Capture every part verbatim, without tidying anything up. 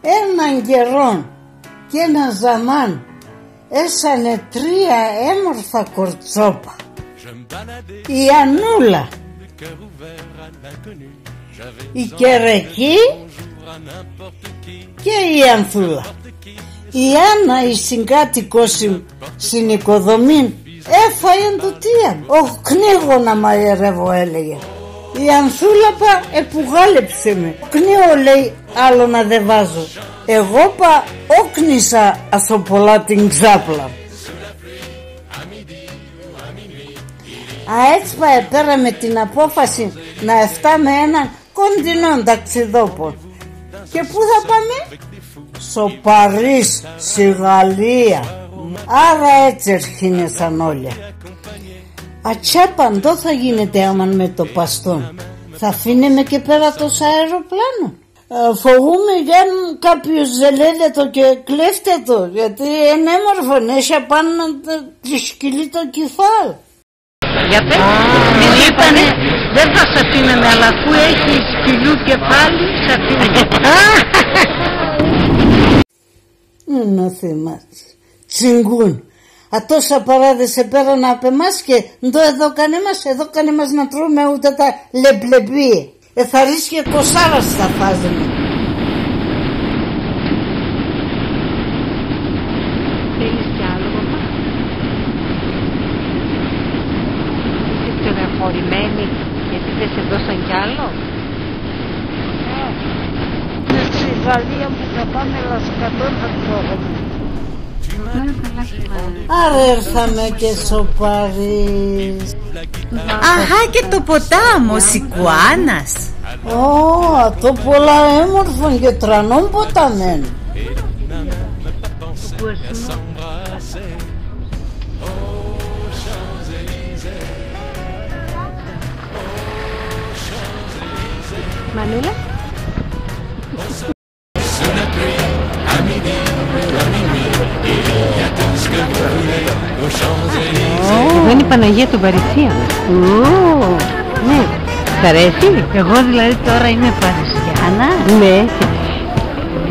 Έναν καιρόν και έναν ζαμάν έσανε τρία έμορφα κορτσόπα. Η Ανούλα, η Κερεκή και η Ανθούλα. Η Άννα, η συγκάτοικος σην, σην οικοδομήν, έφαεν το τείαν. «Οκνίγω να μαγειρεύω», έλεγε. Η Ανθούλα πα επουγάλεψε με. «Οκνίγω», λέει, «άλλο να δεβάζω». Εγώ πα όκνισα ας σο πολλά την ξάπλαν. Αέτσ' πα επέραμε την απόφασην να ευτάμε έναν κοντινόν ταξιδόπον. Και πού θα πάμε; Σο Παρίσ', ση Γαλλίαν. Άρα έτσι ερχίνεσαν όλια. Ατσάπαν ντό θα γίνεται άμαν μετοπαστώ; Θα αφήν'νε με και πέρα τος αεροπλάνον; «Ε, φοβούμαι γιαν κάποιος ζελεύεται και κλέφτεται, γιατί έν' έμορφον, έχει απάν' τη σκυλί το κεφάλ'». Για πες. Μου είπανε, «Δεν θα σ' αφήναμε, αλλά αφού έχει σκυλού κεφάλι, σ' αφήναμε». Ανάθεμα τς. Τσιγκούν. Ατόσα παράδες επέραν απ' εμάς και ντο εδώκανε μας; Εδώκανε μας να τρώμε ούτε τα λεπλεπί. Εθαρρείς και κοσάρας θα φάζομε. Θέλεις κι άλλο, μαμά; Είσαι στεναχωρημένη γιατί δεν σε δώσαν κι άλλο; Ση Γαλλίαν που θα πάμε, λα σκατόν θα τρώγουμε. Άρα έρθαμε και σο Παρίσ'. Αχά και το ποτάμ', ο Σικουάνας. Ω, ατό πολλά έμορφον και τρανόν ποτάμ' έν'. Μανούλα. Εδώ είναι η Παναγία των Παρισίων. Ω, ναι. Σ' αρέσει; Εγώ δηλαδή τώρα είμαι Παρισιάνα. Ναι.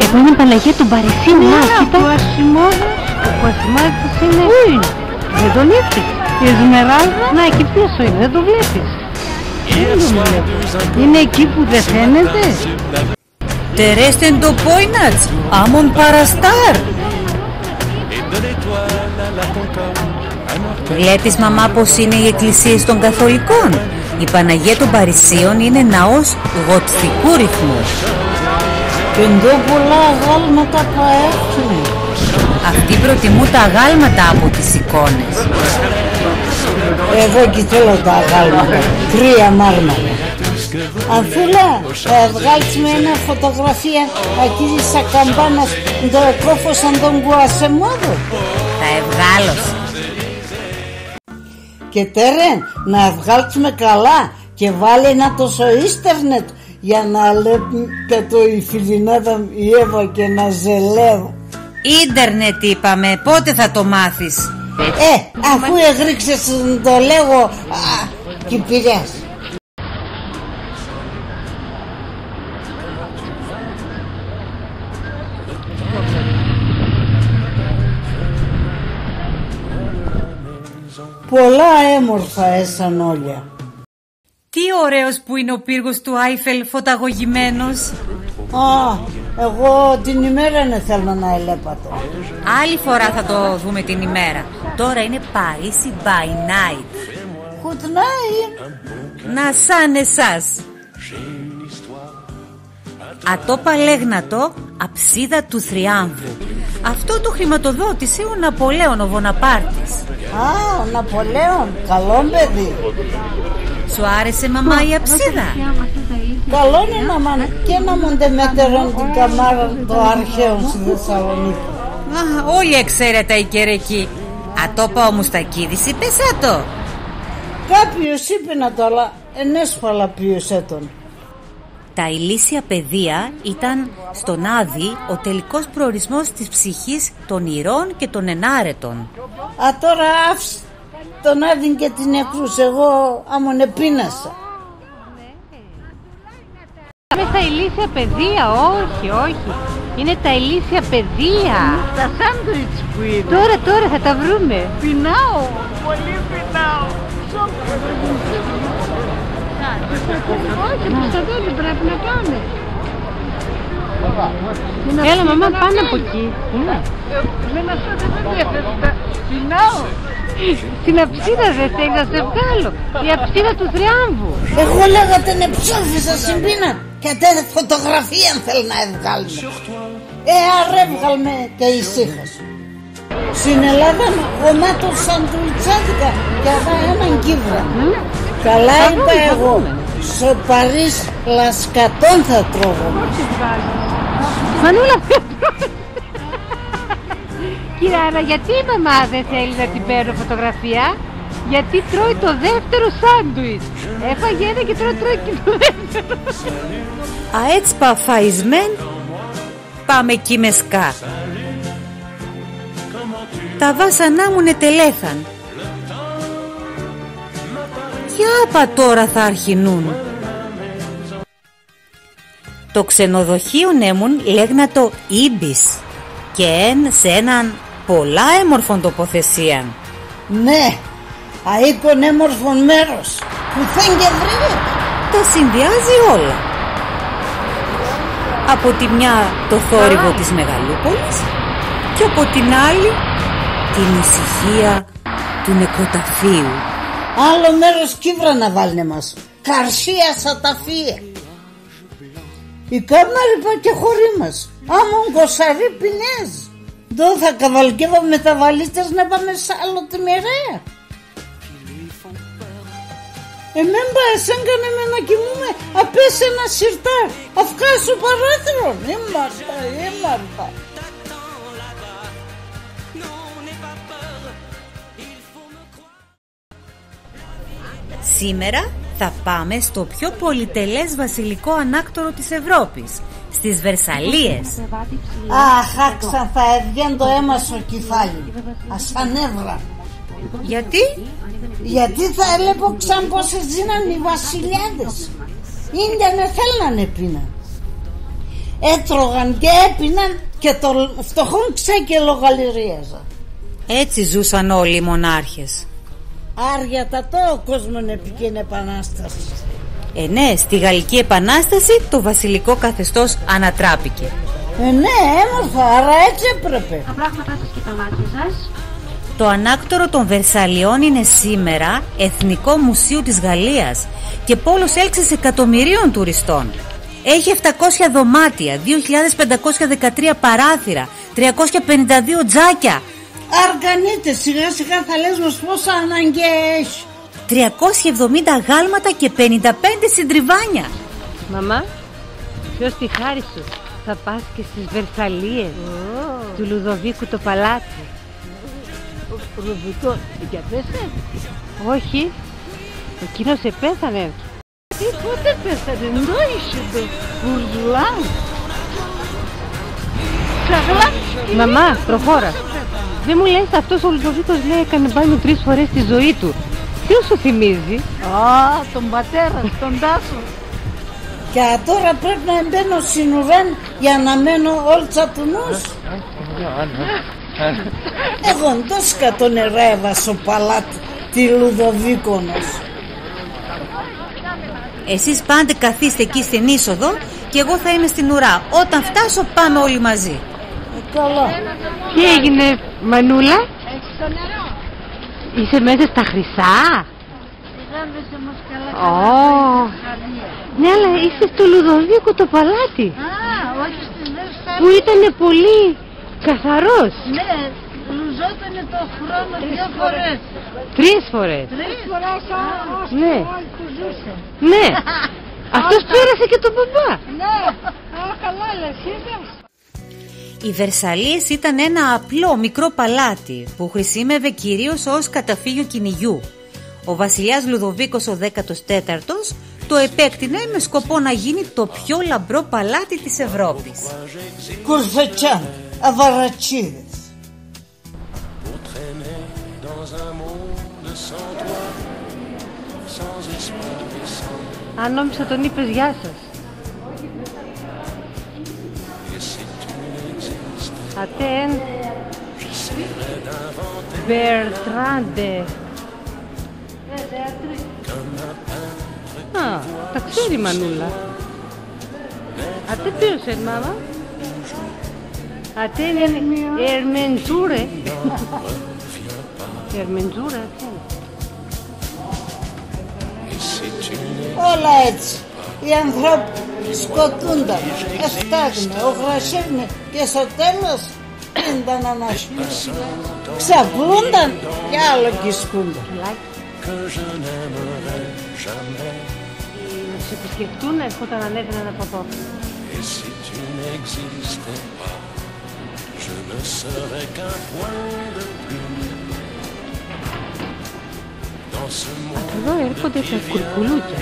Εδώ είναι η Παναγία των Παρισίων. Ναι, να, ο κοίτα. Κουασιμόδος. Ο Κουασιμόδος είναι. Πού είναι; Δεν τον είδες; Η Εσμεράλδα. Να, εκεί πίσω είναι. Δεν το βλέπεις; Δεν τον βλέπω. Είναι εκεί που δεν φαίνεται. Τερέστεν ντο πόιν ατ'ς, άμον παραστάρ'. Βλέπεις, μαμά, πώς είναι οι εκκλησίες των Καθολικών; Η Παναγία των Παρισίων είναι ναός γοτθικού ρυθμού. Και ντο πολλά αγάλματα πα έχ'νε. Αυτοί προτιμούν τα αγάλματα από τις εικόνες. Εγώ 'κι θέλω τα αγάλματα. Κρύα μάρμαρα. Ανθούλα, θα εβγάλτς με έναν φωτογραφίαν ακεί σα καμπάνας ντο εκόφωσαν τον Κουασιμόδον; Θα εβγάλω σε. Και τέρεν, να εβγάλτς με καλά και βάλεν ατο σο ίντερνετ για να ελέπ' ατο η φιλινάδα μ' η Εύα και να ζελεύ'. Ίντερνετ είπαμε, πότε θα το μάθεις; Ε, αφού εγροίκ'σες ντο λέγω, α, κι πειράζ'. Πολλά έμορφα έσαν όλια. Τι ωραίος που είναι ο πύργος του Άιφελ φωταγωγημένος. Α, εγώ την ημέραν εθέλ'να να ελέπ' ατο. Άλλη φορά θα το δούμε την ημέρα. Τώρα είναι Παρίσι by night. Good night. Να σ' άν' εσάς. Ατό πα λέγ'ν' ατο Αψίδα του Θριάμβου. Αυτό το χρηματοδότησε ο Ναπολέον ο Βοναπάρτης. Α, ο Ναπολέον, καλόν παιδίν. Σου άρεσε, μαμά, η αψίδα; Καλόν έν', άμα 'κ' έν' άμον ντ' εμέτεραν την καμάραν το αρχαίον ση Θεσσαλονίκην. Α, όλια εξαίρετα η Κερεκή. Ατό πα ο Μουστακίδης είπες ατο; Κάποιος είπεν ατο, αλλά ενέσπαλα ποίος έτον. Τα ηλίσια πεδία ήταν στον Άδη ο τελικός προορισμός της ψυχής των ηρώων και των ενάρετων. Ατώρα άφ'ς τον Άδην και την νεκρούς, εγώ άμον επείνασα. Μες στα ηλίσια πεδία, όχι, όχι. Είναι τα ηλίθια παιδία. Τα σάντουιτς που είναι. Τώρα, τώρα θα τα βρούμε. Πεινάω. Πολύ πεινάω. Όχι, το στρατό δεν πρέπει να πάμε. Έλα, μαμά, πάμε από εκεί. Πού? Ε, δεν, αυτό δεν με ενδιαφέρει. Πεινάω. Στην αψίδα δεν θέλει να σε βγάλω. Η αψίδα του θριάμβου. Εγώ λέγα την εψόφισα στην πείνα. Και ατέ φωτογραφία θέλ' να εβγάλ' με. Ε, αρ' έβγαλ' με και ησύχασον. Στην Ελλάδαν γονάτον σαντουιτσάδικα και αδά έναν 'κ' ήβραν. Καλά είπα εγώ. Σο Παρίσ' λασκατόν θα τρώγω. Μανούλα, Κυρία Άννα, γιατί η μαμά δεν θέλει να την παίρνω φωτογραφία? Γιατί τρώει το δεύτερο σάντουιτς. Έφαγε ένα και τώρα τρώει και το δεύτερο. Αέτσ' πα φαισμέν, πάμε 'κι με σκά'. Τα βάσανά μουν ετελέθαν. Κι άπα τώρα θα αρχινούν. Το ξενοδοχείον έμουν λέγ'ν' ατο Ibis, και έν' σ' έναν πολλά έμορφον τοποθεσίαν. Ναι, αΐκον έμορφον μέρος, πουθέν 'κ' ευρύνεται. Τα συνδυάζει όλα. Από τη μια το θόρυβο της μεγαλούπολης και από την άλλη την ησυχία του νεκροταφείου. Άλλο μέρος 'κ' ήβραν να βάλ'νε μας. Καρσία σα ταφία. Εκάμαρ' είπα και χωρί μας. Άμον κοσσαρί ποινέζ'. Ντο θα καβαλκεύαμε τα βαλίτσας να πάμε σ' άλλο τη μερέαν; Εμέν πα εσέγκανε με να κοιμούμαι απέσ' σ' έναν σιρτάρ'. Αφκά σο παράθυρον. Ήμαρτα, ήμαρτα. Σήμερα θα πάμε στο πιο πολυτελές βασιλικό ανάκτορο της Ευρώπης, στις Βερσαλλίες. Αχ, άκ'σαν, θα εβγαίν' το αίμαν σο κιφάλι μ'. Ας ανέβραν. Γιατί; Γιατί θα ελέπω ξαν πώς εζήναν οι βασιλιάδες. Ίντιαν εθέλ'ναν επείναν. Έτρωγαν και έπιναν και τον φτωχόν ξέκ' ελογαριάζαν. Έτσι ζούσαν όλοι οι μονάρχες. Αρ' για τ' ατό ο κόσμον εποικίν' επανάστασην. Ε, ναι, στη Γαλλική Επανάσταση το βασιλικό καθεστώς ανατράπηκε. Ε, ναι, έμορφα, άρα έτσι έπρεπε. Τα πράγματά σας και τα μάτια σας. Το ανάκτορο των Βερσαλλιών είναι σήμερα Εθνικό Μουσείο της Γαλλίας και πόλος έλξης εκατομμυρίων τουριστών. Έχει επτακόσια δωμάτια, δύο χιλιάδες πεντακόσια δεκατρία παράθυρα, τριακόσια πενήντα δύο τζάκια. Αρ' κανείται, σιγά σιγά θα λες μας πόσα αναγκαία έχει. Τριακόσια εβδομήντα αγάλματα και πενήντα πέντε συντριβάνια. Μαμά, ποιος τη χάρη σου, θα πας και στις Βερσαλλίες, του Λουδοβίκου το παλάτι. Ο, ο Λουδοβίκος, για πέσε; Όχι, εκείνος επέθανε. Τι, πότε πέθανε; Ντο είσαι το Ουρδουλάν; Σαγλάμ. Μαμά, προχώρα. Δεν μου λες, αυτός ο Λουδοβίκος, λέει, έκανε μπάνιο τρεις φορές στη ζωή του. Ποιον σου θυμίζει; Α, τον πατέρα σ', τον Τάσο. Και ατώρα πρέπ' να εμπαίνω σην ουράν για να μένω όλτσα τουνούς. Εγώ ντο σκατόν ερέβα σο παλάτ' τη Λουδοβίκονος. Εσείς πάντε καθίστε εκεί στην είσοδο και εγώ θα είμαι στην ουρά. Όταν φτάσω, πάμε όλοι μαζί. Ε, καλά. Τι έγινε, μανούλα; Είσαι μέσα στα χρυσά; Ω. Ναι, αλλά είσαι στο Λουδοβίκο το παλάτι. Α, όχι, στις Βερσαλλίες. Που ήτανε πολύ καθαρός. Ναι, λουζότανε το χρόνο δύο φορές. Τρεις φορές. Τρεις φορές, ω-, ω-, Ναι. Όλη που ζούσε. Ναι. Αυτός πέρασε και τον παπά. Ναι. Α, καλά λες, είδες. Οι Βερσαλλίες ήταν ένα απλό μικρό παλάτι που χρησίμευε κυρίως ως καταφύγιο κυνηγιού. Ο βασιλιάς Λουδοβίκος ο δέκατος τέταρτος το επέκτεινε με σκοπό να γίνει το πιο λαμπρό παλάτι της Ευρώπης. Κουρφετσάν, αβαρατσίδες. Α, νόμιζα τον είπες γεια σας. Ατέν Μπερτράντε. Α, τα ξέρει η μανούλα. Ατέ ποίος έν', μάμα; Ατέν Ερμεντζούρε. Ερμεντζούρε, ατέν. Όλα έτσι. Οι άνθρωποι σκοτούνταν, εφτάγ'νε, ογρασεύ'νε και στο τέλος ίνταν ανασπίσιμα. Ξαπλούνταν κι άλλο κισκούνταν. Να σε επισκεφτούν, ερχόταν ανέβαιναν από εδώ. Απ' εδώ έρχονται τα κουρκουλούκια.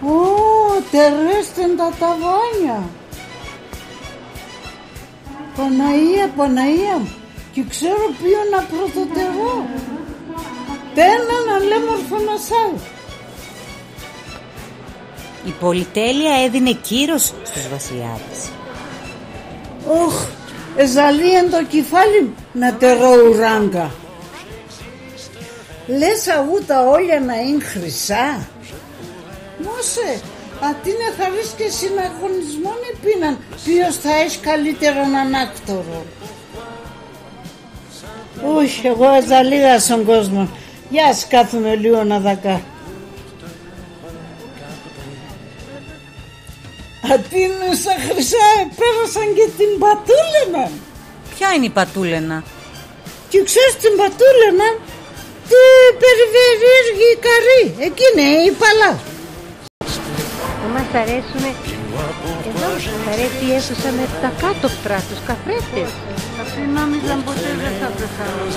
Ω, τερέστεν τα ταβάνια. Παναΐα, Παναΐα μ', 'κι ξέρω ποίον να πρωτοτερώ. Τ' έναν αλέμορφον ας άλλο. Η πολυτέλεια έδινε κύρος στους βασιλιάδες. Ωχ, εζαλίεν το κιφάλι μ' να τερώ ουράγκα. Λες αούτα όλια να είναι χρυσά; Μώσε, ατείν' εθαρρείς και συναγωνισμόν επίναν ποίος θα έχει καλύτερον ανάκτορον. Ούχ, εγώ εζαλίγα σον κόσμον. Για ας κάθουμαι λίγο αδακά. Ατείν' σα χρυσά επέρασαν και την Πατούλαινα. Ποια είναι η Πατούλαινα; 'Κι ξέρεις την Πατούλαινα, τη περιφερειάρχη Ικαρή, εκείνη η παλά. Εμάς αρέσουνε, εδώ μας αρέσει η αίθουσα με τα κάτοπτρα, τους καθρέφτες. Αυτοί νόμιζαν ποτέ δεν θα πεθάνουν.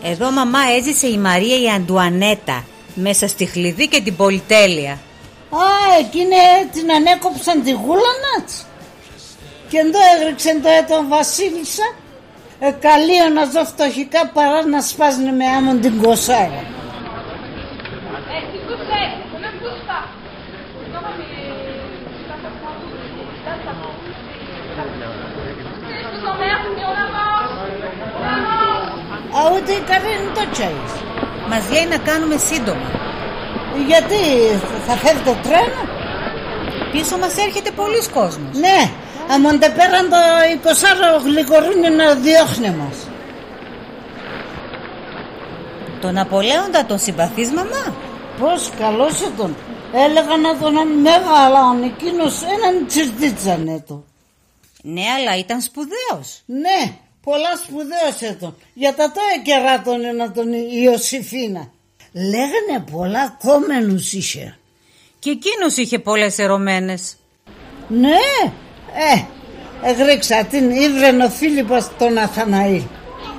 Εδώ, μαμά, έζησε η Μαρία η Αντουανέτα, μέσα στη χλιδί και την πολυτέλεια. Α, εκείν' έτειναν, έκοψαν τη γούλαν ατ'ς. Και ντο, εγροίκ'σεν ντο έτον βασίλισσα; Ε, καλλίον να ζω φτωχικά παρά να σπάζ'νε με άμον την κοσάρα. Αούτε η Ικαρή ντο τσαΐς; Μας λέει να κάνουμε σύντομα. Γιατί, θα φεύ' το τρένο; Πίσω μας έρχεται πολύς κόσμος. Ναι, άμον ντ' επέραν το εικοσάρα γλυκορούνι να διώχν'νε μας. Τον Απολέοντα τον συμπαθείς, μαμά; Πώς, καλός έτον. Έλεγαν ατον megalo, εκείνος έναν τσιρτίτσαν έτον. Ναι, αλλά ήταν σπουδαίος. Ναι, πολλά σπουδαίος έτον. Για τ' ατό εκεράτωνεν ατον η Ιωσηφίνα. Λέγανε πολλά κόμενους είχε. Κι εκείνος είχε πολλές ερωμένες. Ναι, ε, εγροίκ'ς ατείν', ηύρεν ο Φίλιππος τον Ναθαναήλ.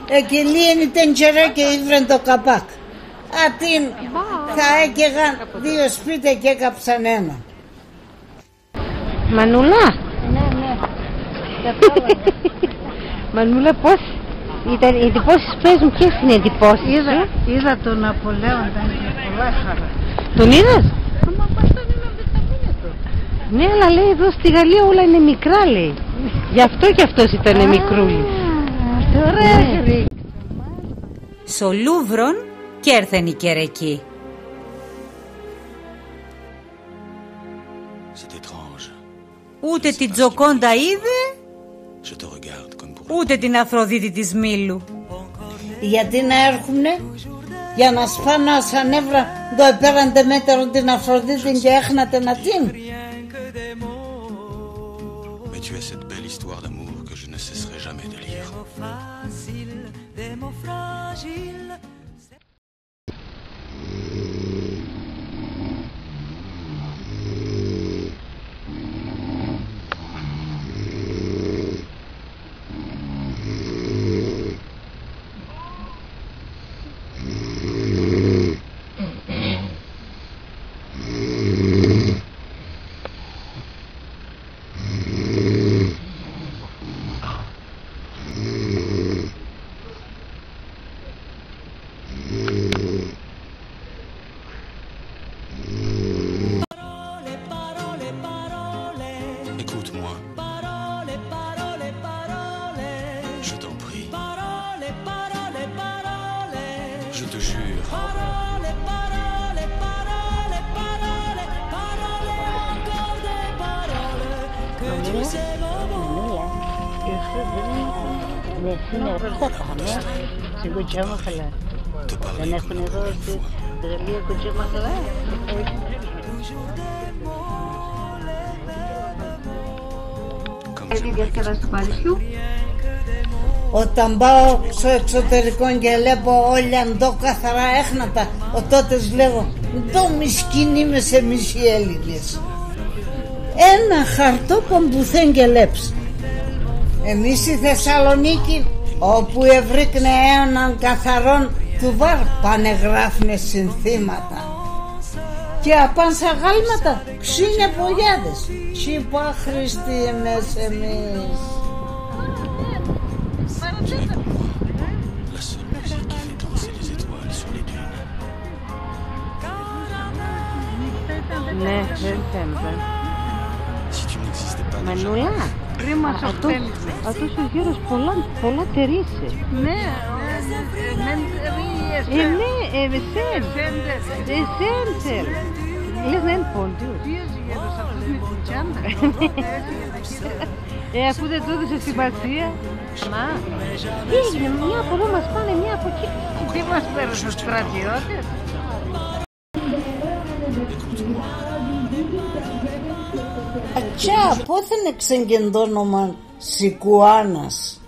Εκυλίεν ατείν' καιρόν και ηύρεν το καπάκ'. Ατείν', θα έκαιγαν δύο σπίτια κι έκαψαν έναν. Μανούλα. Ναι, ναι. Μανούλα, πώς ήταν οι εντυπώσεις που παίζουν, ποιες είναι οι εντυπώσεις σου; Είδα, είδα τον Απολέοντα, είναι πολλά χαρά. Τον είδες; Άμα πας τον είδα, δεν θα μείνει εδώ. Ναι, αλλά λέει εδώ στη Γαλλία όλα είναι μικρά, λέει. Γι' αυτό κι αυτός ήτανε μικρούλης. Α, τώρα. Ναι. Σο Λούβρον κι έρθεν η Κερεκή. C'est étrange. Ούτε την Τζοκόντα είδε, Je te regarde comme pour... Ούτε την Αφροδίτη της Μήλου. Γιατί να έρχουμ'νε; Για να σπάν' ας ανέβραν ντο επέραν τ' εμέτερον την Αφροδίτην και έχ'ν' ατεν ατείν'; Mais tu as cette belle histoire d'amour que je ne cesserai jamais de lire. Écoute-moi. Je t'en prie. Je te jure. Te parler comme la première fois. Τη διασκέδαση του Παρισιού. Όταν πάω στο εξωτερικό και βλέπω όλα ντο καθαρά έχ'ν' ατα, ατό τες λέγω, ντο μισκίνοι είμαστε εμείς οι Έλληνες. Έναν χαρτό παν πουθέν 'κ' ελέπ'ς. Εμείς στη Θεσσαλονίκη, όπου ευρήκ'νε έναν καθαρόν τουβάρ', πάνε γράφ'νε συνθήματα. Και απάν' σ' αγάλματα, ξύνια πογιάδες. Τσ' υπόχρηστοι είμαστε εμείς. La seule musique qui fait danser les étoiles sur les dunes. Ναι, δεν φαίνεται. Si tu n'existais pas déjà. Μανούλα, ατό, ατός ο γέρος πολλά, πολλά τερίσε. Ναι, ε, ναι, ε, ναι, εσέν. Εσέν. Εσέν. Λες να είναι πόντιος. Ποίος γέρος, αυτός με την τσάντα. Ε, αφού δεν του έδωσες σημασία. Μα, τι έγινε, μια από εδώ μας πάνε, μια από εκεί. Τι μας παίρνουν, στρατιώτες; Ατσά, πόθεν έξεν' το όνομαν Σικουάνας;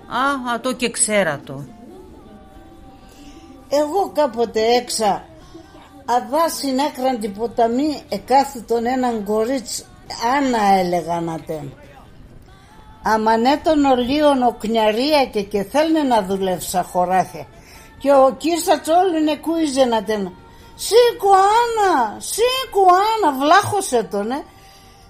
Α, ατό 'κ' εξέρ' ατο. Εγώ κάποτε έξα αδά σην άκραν τη ποταμί εκάθουτον έναν κορίτσ', Άννα έλεγαν ατεν. Άμαν έτον ολίγον οκνιαρία και 'κ' εθέλ'νε να δουλεύ' σα χωράφια. Και ο κύρ'ς ατ'ς όλον εκούιζεν ατεν: «Σίκου Άννα, Σίκου Άννα», βλάχος έτον, ε.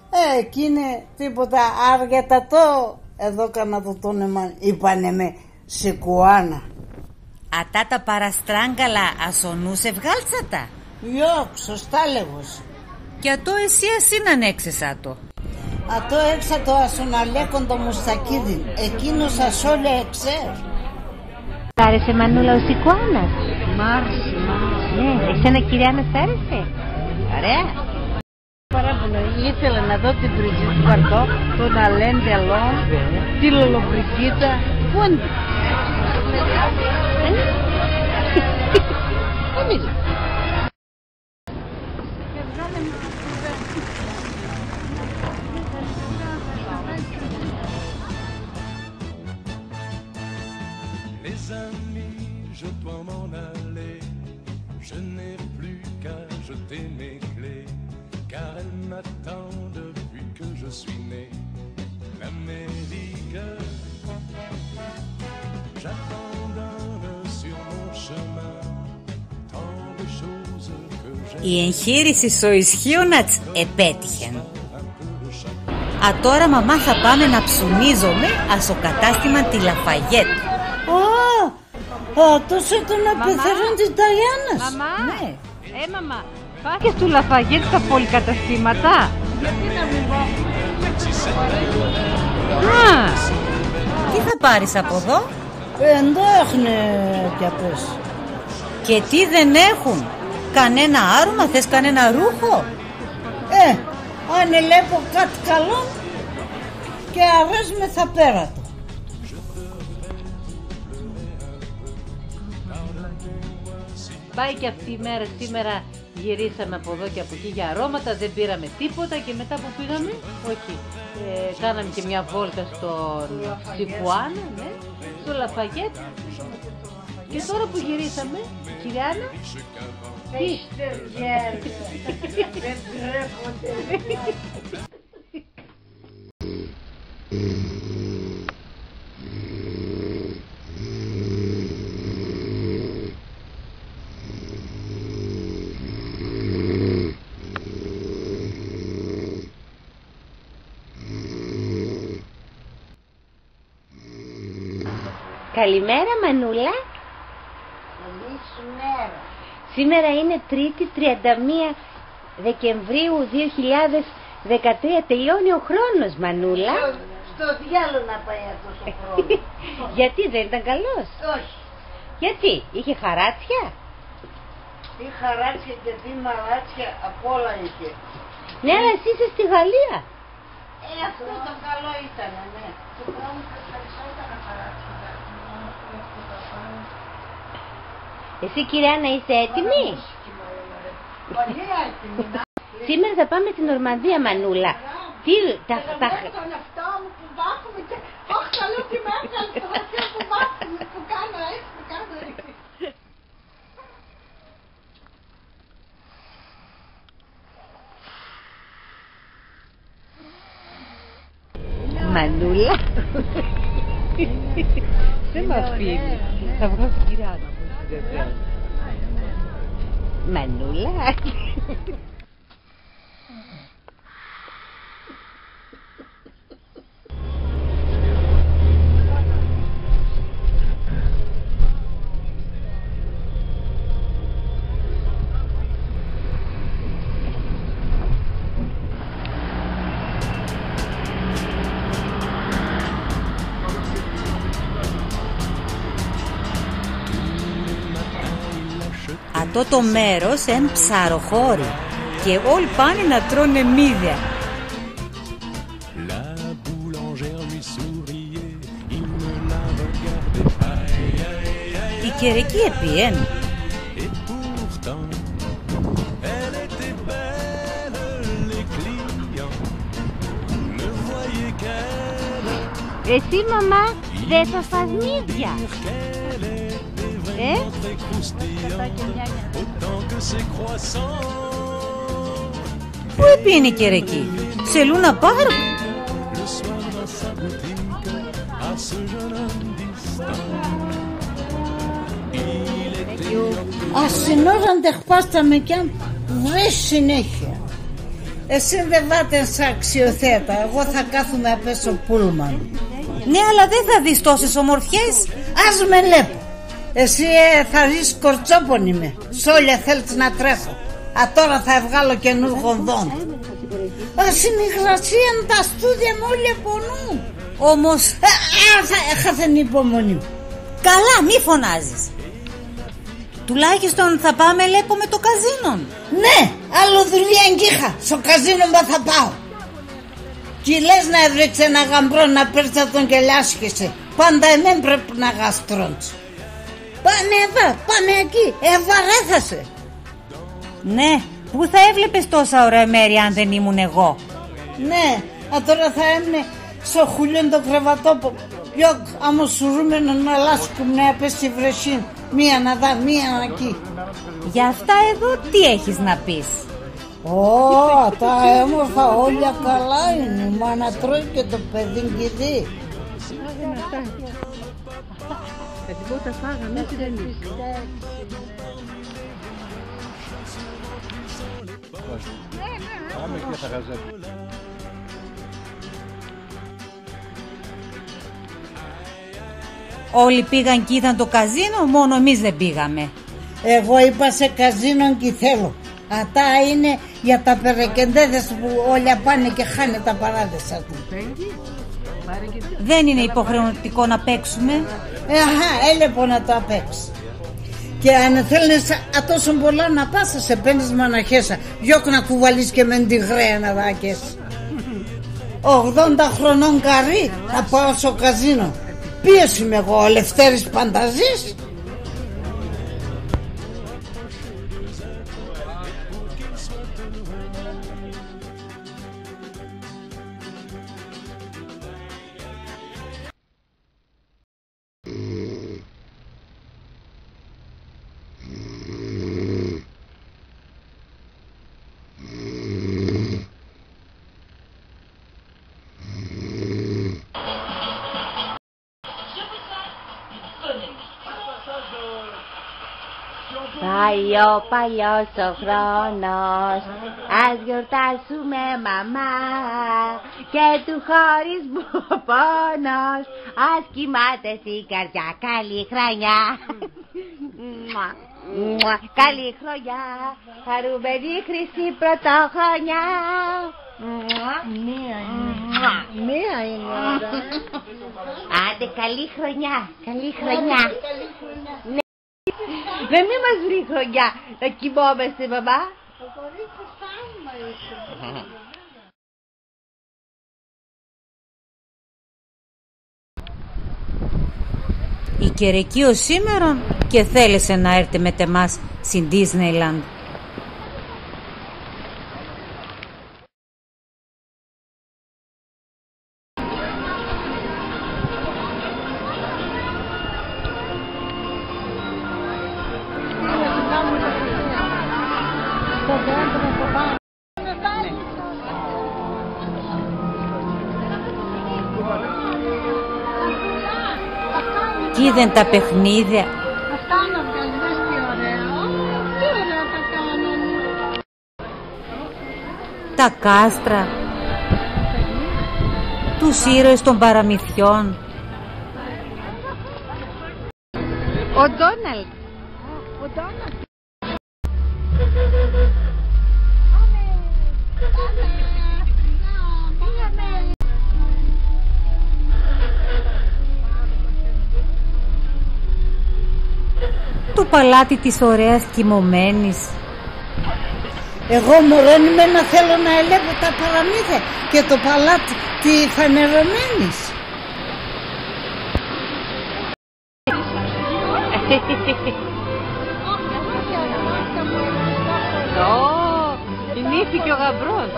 Ε, εκείνε τίποτα, αργά ατό εδώκαν ατο τ' όνομαν, είπανε με Σικουάνα. Ατά τα παραστράγκαλα ας ο νους εβγάλτς ατα; Γιοκ, σωστά λέγω σ'. Κι ατό εσύ ας σ' ίναν έξες ατο; Ατό έξ' ατο ας ον Αλέκον το Μουστακίδην, εκείνος ας όλα εξέρ'. Σ' άρεσε, μανούλα, ο Σικουάνας; Μ' άρεσε, μ' άρεσε. Ναι, εσένα, κυρία Άννα, σ' άρεσε; Ωραία. Παράπονο, ήθελα να δω την Μπριζίτ Μπαρντό, τον Αλέν Ντελόν, τη Λολομπριγκίτα. Πού είναι; Πού είναι; Mes amis, je dois m'en aller. Je n'ai plus qu'à jeter mes clés, car elle m'attend depuis que je suis né. L'Amérique, j'abandonne sur mon chemin tant de choses que j'ai. Η εγχείρηση σο ισχύον ατ'ς επέτυχεν. Ατώρα, μαμά, θα πάμε να ψουνίζομε ας σο κατάστημα τη Λαφαγέτ. Α, ατός έτον ο πεθερόν της Νταϊάνας. Μαμά. Ναι. Ε, μαμά, πας και στου Λαφαγέτ, στα πολυκαταστήματα; Γιατί να μην πάω; Α, τι θα πάρεις από εδώ; Ε, ντο έχ'νε κι ατός; Και τι δεν έχουν; Κανένα άρωμα, θες κανένα ρούχο; Ε, αν ελέπω κάτ' καλόν και αρέσ' με, θα παίρ' ατο. Πάει και αυτή η μέρα σήμερα. Γυρίσαμε από εδώ και από εκεί για αρώματα, δεν πήραμε τίποτα και μετά που πήγαμε, όχι, ε, κάναμε και μια βόλτα στον Σικουάνα, ναι, στο Λαφαγέτ. Και τώρα που γυρίσαμε, κυρία Άννα, τι; Δεν ντρέπονται. Καλημέρα, μανούλα. Καλή σου μέρα. Σήμερα είναι Τρίτη, τριάντα μία Δεκεμβρίου δύο χιλιάδες Δεκατρία, τελειώνει ο χρόνος, μανούλα. Στο, στο διάλο να πάει αυτός ο χρόνος. Γιατί, δεν ήταν καλός; Όχι. Γιατί, είχε χαράτσια; Τι χαράτσια και τι μαλάτσια, απ' όλα είχε. Ναι, αλλά εσύ είσαι στη Γαλλία. Ε, αυτό το καλό ήτανε, ναι. Εσύ, κυρία Άννα, είσαι έτοιμη; Πολύ έτοιμη, να. Σήμερα θα πάμε στην Νορμανδία, μανούλα. Τι, τα, τα... Τον εαυτό μου που βάφουμε και, αχ, καλό, τι με έβγαλε στο γραφείο που βάφουμε, που κάνω έτσι, που κάνω έτσι. Μανούλα. Δεν μ' αφήνει. Θα βγάλω την κυρία Άννα από την τετρέα. Μανούλα. Ατό το μέρος έν' ψαροχώρι και όλ' πάνε να τρώνε μύδια. La boulangère lui souriait, il ne la regardait pas. Η Κερεκή επήεν; Et pourtant, elle était belle, les clients ne voyaient qu'elle. Εσύ, μαμά, δεν θα φας μύδια; Qu'elle était vraiment très croustillante, autant que ses croissants. Πού επήεν η Κερεκή; Σε Λούνα Παρκ; Ας σην ώραν ντ' εχπάστα με κι αν βρέχ' συνέχεια. Εσύν δεβάτε σ' αξιοθέατα, εγώ θα κάθουμαι απέσ' σο πούλμαν. Ναι, αλλά δεν θα δεις τόσες ομορφιές. Ας μ' ελέπ'. Εσύ, ε, θα δεις, κορτσόπον είμαι. Σ' όλια θέλτς να τρέχω. Ατώρα θα εβγάλω καινούργον δόν'. Ας σην υγρασίαν τα στούδια μ' όλια πονούν. Όμως... Ε, α, θα, εχάθεν η υπομονή μ'. Καλά, μη φωνάζεις. Τουλάχιστον θα πάμε, ελέπ', με το καζίνον. Ναι, άλλο δουλείαν 'κ' είχα. Σο καζίνον πα θα πάω. 'Κι λες να ευρήκ'ς έναν γαμπρόν, να παίρτς ατον και λιάσκεσαι. Πάντα εμέν πρέπ' να γαστρών'ς. Πάνε εδά, πάνε εκεί, εβαρέθα σε. Ναι, πού θα έβλεπες τόσα ωραία μέρη αν δεν ήμουν εγώ; Ναι, ατώρα θα έμ'νε σο χουλίον το κρεβατόπον. Γιοκ, άμον σουρούμενον να λάσκουμαι απέσ' σην βρεσίν, μίαν αδά, μίαν ακεί. Για αυτά εδώ τι έχεις να πεις; Ω, τα έμορφα, όλια καλά είναι. Η μάνα τρώει και το παιδίν 'κι δεί. Κάτι πότα φάγαμε, έτσι δεν είναι; Πάμε και θα χαζεύουμε. Όλοι πήγαν κι είδαν το καζίνο, μόνο εμείς δεν πήγαμε. Εγώ είπα σε, καζίνον 'κι θέλω. Ατά είναι για τα περεκεντέδες που όλια πάνε και χάνε τα παράδες ατουν. Δεν είναι υποχρεωτικό να παίξουμε; Ε, αχά, έλεπον ατό απέξ'. Και αν θέλ'νες ατόσον πολλά να πας, ας επαίντες μαναχέσσα. Γιοκ να κουβαλείς και εμέν τη γραίαν αδά κες. Ογδόντα χρονών γαρή, θα πάω σο καζίνο. Ποίος είμαι εγώ, ο Λευτέρης Πανταζής; Παλιό, παλιός ο χρόνος, ας γιορτάσουμε, μαμά, και του χωρισμού ο πόνος, ας κοιμάται η καρδιά. Καλή χρονιά. Μουα, μουα. Καλή χρονιά. Χαρούμενη χρυσή πρωτοχρονιά. Μουα. Μία είναι. Μία είναι η ώρα. Άντε, καλή χρονιά, καλή χρονιά. Καλή χρονιά. Ναι. Να μη μας βρει η χρονιά να κοιμόμαστε, μαμά. Το κορίτσι θαύμα είσαι. Η Κερεκή οσήμερον 'κ' εθέλεσεν να έρτε μετ' εμάς σην Ντίσνεϊλαντ. Κι είδεν τα παιχνίδια. Αυτά να βγάλεις, δες τι ωραία. Τι ωραία τα κάνανε. Τα κάστρα. Τους ήρωες των παραμυθιών. Ο Ντόναλντ. Ο Ντόναλντ. Το παλάτι της ωραίας κοιμωμένης. Εγώ μωρόν είμαι να θέλω να ελέπω τα παραμύθια και το παλάτι τη φανερωμένης. Ω, η νύφη και ο γαμπρός.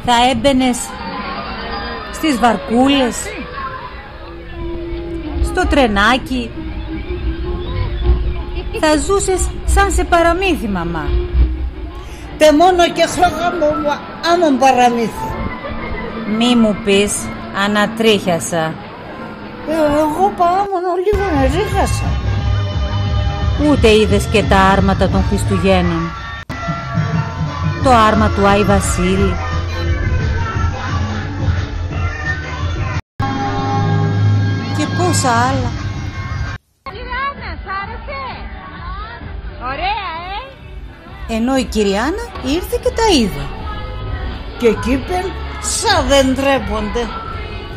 Θα έμπαινες στις βαρκούλες, στο τρενάκι. Θα ζούσες σαν σε παραμύθι, μαμά. Τε μόνο και χρώγα μου άμον παραμύθι. Μη μου πεις, ανατρίχιασα. Ε, εγώ πα άμον ολίγον ερρίχασα. Ούτε είδες και τα άρματα των Χριστουγέννων. Το άρμα του Άι Βασίλη. Και πόσα άλλα. Κυρία Άννα, σ' άρεσε; Ωραία, ε; Ενώ η κυρία Άννα ήρθε και τα είδε. Και 'κ' είπεν: «Σα δεν ντρέπονται;»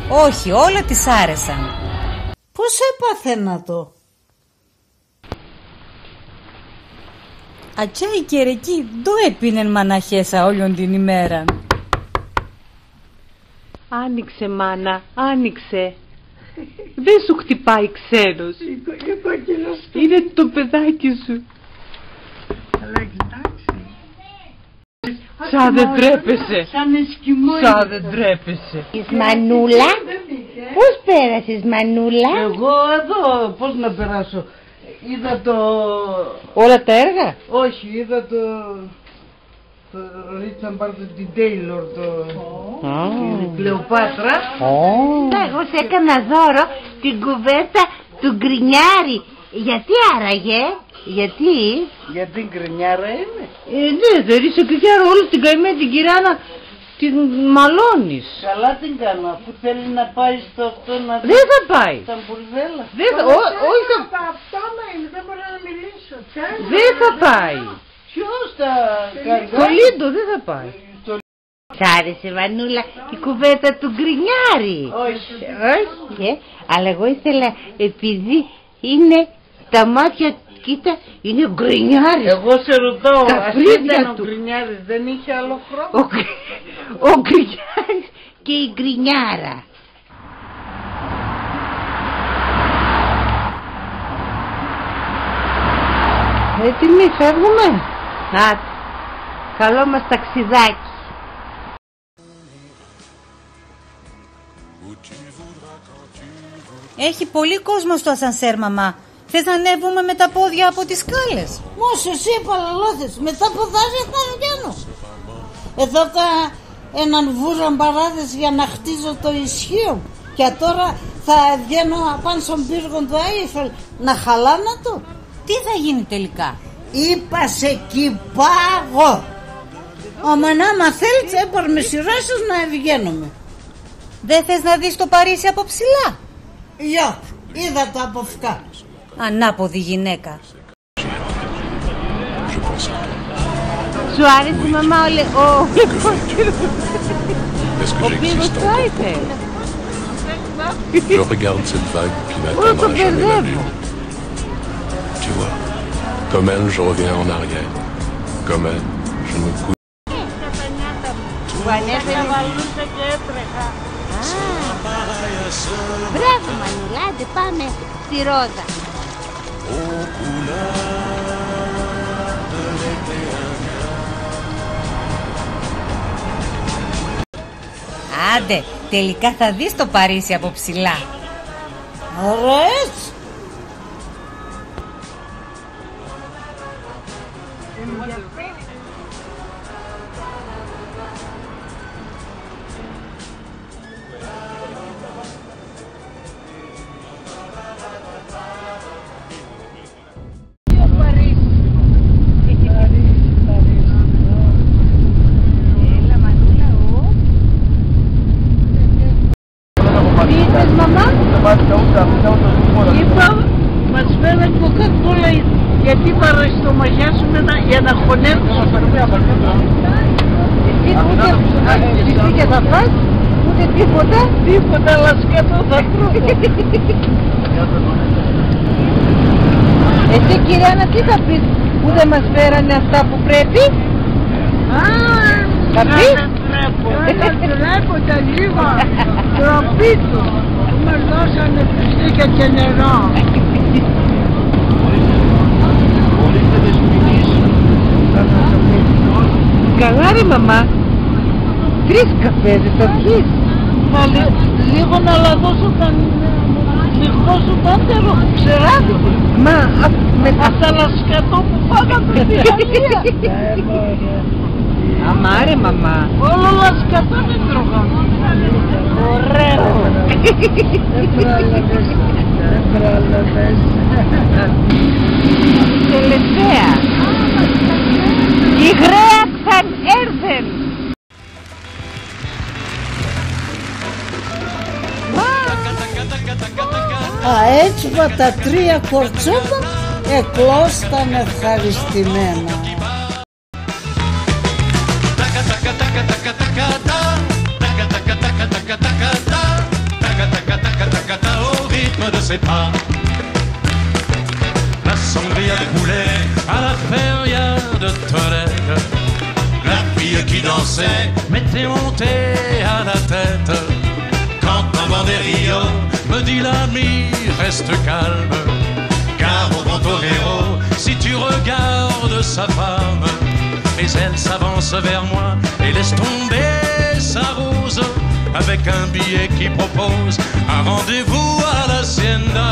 Όχι, όλα της άρεσαν. Πώς έπαθεν ατό; Ατζά η Κερεκή ντο έπινεν μαναχέσσα όλον την ημέραν. Άνοιξε, μάνα, άνοιξε. Δεν σου χτυπάει ξένος. Η κο-, η κόκκινος. Είναι το παιδάκι σου. Αλλά κοιτάξτε. Σα δεν ντρέπεσαι. Σαν Εσκιμώα. Σα δεν ντρέπεσαι. Της μανούλα. Πώς πέρασες, μανούλα; Εγώ εδώ, πώς να περάσω. Είδα το... Όλα τα έργα; Όχι, είδα το, το Ρίτσαρντ Μπάρτον, την Τέιλορ, το, την Κλεοπάτρα. Ω. Εγώ σε έκανα δώρο την κουβέρτα του Γκρινιάρη. Γιατί άραγε; Γιατί; Γιατί γκρινιάρα είναι; Ε, ναι, δεν είσαι γκρινιάρα, όλη την καημένη την κυρά Άννα την μαλώνεις. Καλά την κάνω, αφού θέλει να πάει στο αυτό να δει... Δεν θα πάει. ...τα μπουρδέλα. Δεν θα, καλά, ο-, όχι θα... Αυτά να είναι, δεν μπορώ να μιλήσω. Τσέλα. Δεν θα πάει. Ποιος θα κάνει; Κολλήτο, δεν θα πάει. Σ' άρεσε, μανούλα, η κουβέρτα του Γκρινιάρη; Όχι. Όχι, ε; Αλλά εγώ ήθελα, επειδή είναι τα μάτια, κοίτα, είναι ο Γκρινιάρης. Εγώ σε ρωτώ, τα ας φρύδια ήταν ο του. Γκρινιάρης, δεν είχε άλλο χρώμα; Ο Γκρι-, ο Γκρινιάρης και η Γκρινιάρα. Έτοιμοι, φεύγουμε; Άτε, καλό μας ταξιδάκι. Έχει πολύ κόσμο στο ασανσέρ, μαμά. Θες να ανέβουμε με τα πόδια από τις σκάλες; Μως εσύ επαλαλώθες, με τα ποδάρια θα εβγαίνω; Εδώκα έναν βούρα μπαράδες για να χτίζω το ισχύον. Και ατώρα θα εβγαίνω απάν' σον πύργον του Άιφελ να χαλάνω το; Τι θα γίνει τελικά; Είπα σε, 'κ' είπα εγώ. Άμα να μ' θέλτς, έπαρ' με σειρά σας να εβγαίνομε. Δεν θες να δεις το Παρίσι από ψηλά; Γιοκ, είδα το απ' οφκά. Ανάποδη γυναίκα. Σου άρεσε, μαμά, ο λε-, ο, Est-ce que j'existe encore pour toi ? Je regarde cette vague qui n'atteindra jamais la lune. Tu vois, comme elle, je reviens en arrière. Comme elle, je me couche. Που ανέφερε. Μπράβο, μανούλα, άντε πάμε. Στη Ρόδα. Άντε, τελικά θα δεις το Παρίσι από ψηλά. Αρέσ'! Έλα, μανούλα, ω. Τι είπες, μαμά; Είπα, μας φέραν Coca-Cola, γιατί παραστομαχιάσουμε να, για να χωνεύουμε. Εσύ ούτε φιστίκια θα φας, ούτε τίποτα. Τίποτα, αλλά σκέτο θα τρώω. Εσύ, κυρία Άννα, τι θα πεις που δεν μας φέρανε αυτά που πρέπει; Α, θα πεις; Ντρέπω. Έλα, ντρέπονται λίγο. Ντροπή τους. Μας δώσανε φιστίκια και νερό. Καλά, ρε μαμά. Τρεις καφέδες θα πιεις. Πάλι λίγο να λαδώσω τα, λιγώσω τα άντερο, ξεράδι. Μα, α, με... Απ' τα λασκατό που φάγαμε στη Γαλλία. Αμάρε, μαμά. Όλο λασκατό με τρώγαμε. Ωραίο. Δεν πρόλαβες. Δεν πρόλαβες. Τελευταία. Η γραία ξαν έρθεν. Αέτσ' πα τα τρία κορτσόπα εκλώσταν ευχαριστημένα. Au rythme de ses pas. La sangria coulait à la feria de Tolède. La fille qui dansait m'était montée à la tête. Quand un banderillo me dit : « L'ami, reste calme, car au bon torero, si tu regardes sa femme, mais elle s'avance vers moi et laisse tomber sa rose, avec un billet qui propose un rendez-vous à l'hacienda. »